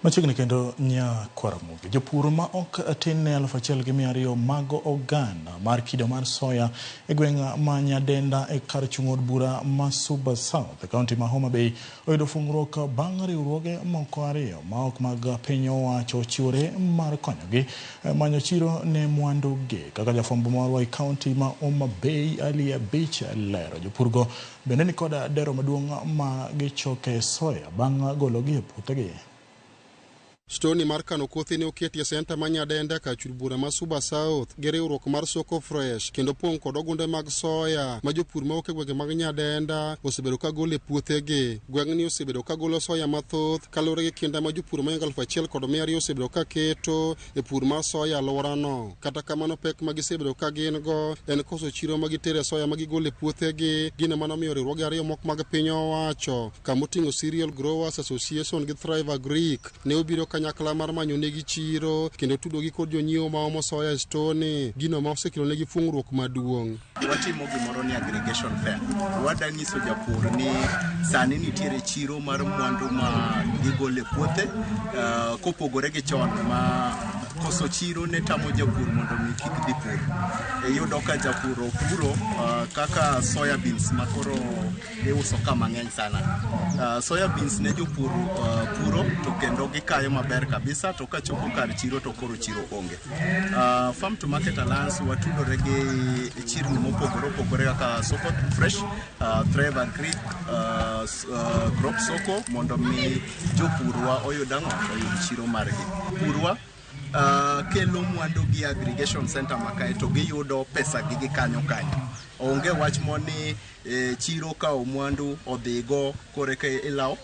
Machiegni kendo Nyakwaramogi, jopur ma ok tin ne 1,200 mag oganda mar kido mar soya e gweng' ma Nyadenda e kar chung' od bura ma Suba South e kaunti ma Homa Bay oyudo fungruok bang' riwruoge moko ariyo ma ok mag piny owacho ochiwore mar konyogi manyo chiro ne mwandu gi. Kaka jafwambo marwa e kaunti ma Homa Bay Ali Abich lero, jopurgo bende ni kod dero maduong' ma gichoke soya bang' gologi e puothegi. Stoni mar kano kothe ne oketi e senta ma Nyadenda kar chul bura ma Suba South gi riwruok mar Soko Fresh kendo pong' kod ogunde mag soya ma jopur mawuok e gwenge mag Nyadenda osebedo ka golo e puothegi. Gweng'ni osebedo ka golo soya mathoth kaluwore gi kinda ma jopur mohingo 1,200 osebedo ka keto e pur mar soya e alworano. Kata kamano, pek ma gisebedo ka gin go en koso chiro ma gitere soya ma gigolo e puothegi, gino mane omiyo riwruoge ariyo moko mag piny owacho kamoting'o Cereal Growers Association gi Thrive Agric ne obiro kanyakla mar manyo negi chiro kendo tudogi kod jonyiewo ma omo soya e stoni, gino ma osekelo negi fung'ruok maduong'. Watimo gimoro ni aggregation fair. Wada nyiso japur ni sani nitiere chiro mar mwandu ma gigolo e puothe, kopogore gi chon ma koso chiro ne tamo japur mondo mi kik dhi pur. Iyudo ka japur opuro, kaka soya beans ma koro iuso ka mang'eny sana. Soya beans ne jopur puro to kendo gikayo maber kabisa, to kachopo kar chiro to koro chiro onge. Farm to Market Alliance watudore gi chirni mopogore opogore kaka Soko Fresh, Thrive Agric, Crop Soko mondo mi jopurwa oyud ang'o? Oyud chiro margi. Purwa kelo mwandu gi aggregation center ma kae to giyudo pesa gi gi kanyo kanyo. Onge wach mo ni chiro kawo mwandu odhigo koreka ilawo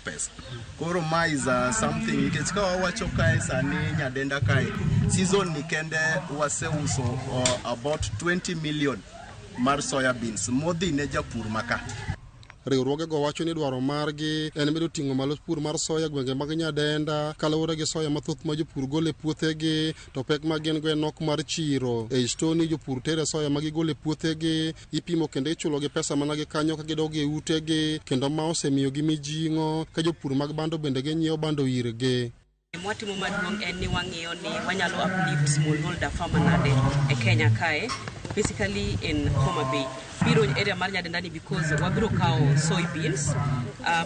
pesa. Koro ma is something nikech ka wawacho kae sani Nyadenda kae season ni kende waseuso about 20 million mar soya beans modhi ne japur maka. Riwruogego wacho ni dwaro margi en medo ting'o malo pur mar soya e gwenge mag Nyadenda kaluwore gi soya mathoth ma jopur golo e puothegi, to pek ma gin go en nok mar chiro. Ei stoni jopur tere soya ma gigolo e puothegi, ipimo kendo ichulogi pesa mana gi kanyo ka gidok e utegi, kendo ma osemiyogi mijing'o ka jopur mag bando bende ginyiewo bando irgi. Mwatimo maduong' en ni wang'iyo ni wanyalo uplift smallholder farmer nade e Kenya kae, basically in Homa Bay. Biro area mar Nyadenda ni because wabiro kawo soybeans,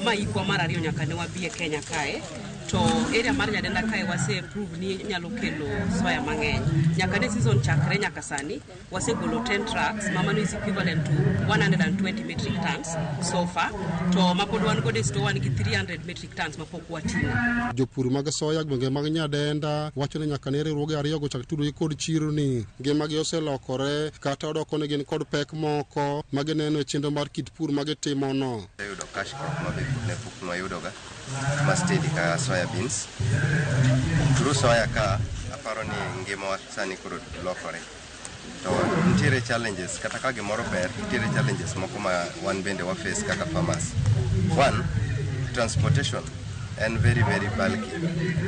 ma ikwa mar ariyo nyaka ne wabi e Kenya kae. To area mar Nyadenda kae wase prove ni nyalo kelo soya mang'eny. Nyaka ne season chakre nyaka sani, wasegolo 10 trucks, ma mano is equivalent to 120 metric tons so far. To ma pod wan godo e store wan gi 300 metric tons mapok wating'o. Jopur mag soya gwenge mag Nyadenda wacho ni nyaka ne riwruoge ariyogo chak tudore kod chironi, ngimagi oselokore kata odoko ni gin kod pek moko ma gineno e chenro mar kit pur ma gitimono. Yudo cash crop ma be ne pok nwayudoga ma steady ka soya beans. Through soya ka aparo ni ngimawa sani koro lokore. To nitiere challenges, kata ka gimoro ber, nitiere challenges moko ma wan bende wa face kaka farmers. One, transportation en very very bulky,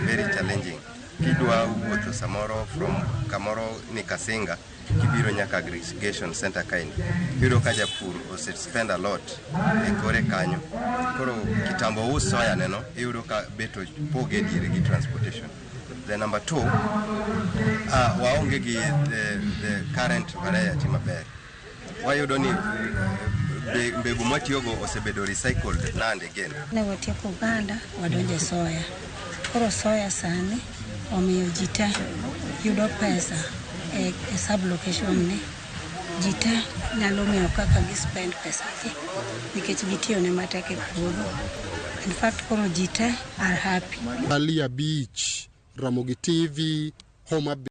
very challenging. Kidwa wuotho samoro from kamoro ni Kasinga kibiro nyaka aggregation center kaendi, iyudo ka japur ose spend a lot e kore kanyo. Koro kitambo us soya neno, iyudo ka bet opoge diere gi transportation. The number two, waonge gi the current variety maber. Wayudo ni mbegu mwatiyogo osebedo recycled now and again. Ne watieko oganda, wadonjo e soya. Koro soya sani omiyo ji te yudo pesa e sub location ni. Ji te nyalo ng'eyo kaka gi spend pesa gi nikech gitiyone matek e puodho. In fact, koro ji te are happy. Ali Abich, Ramogi TV, Homa Bay.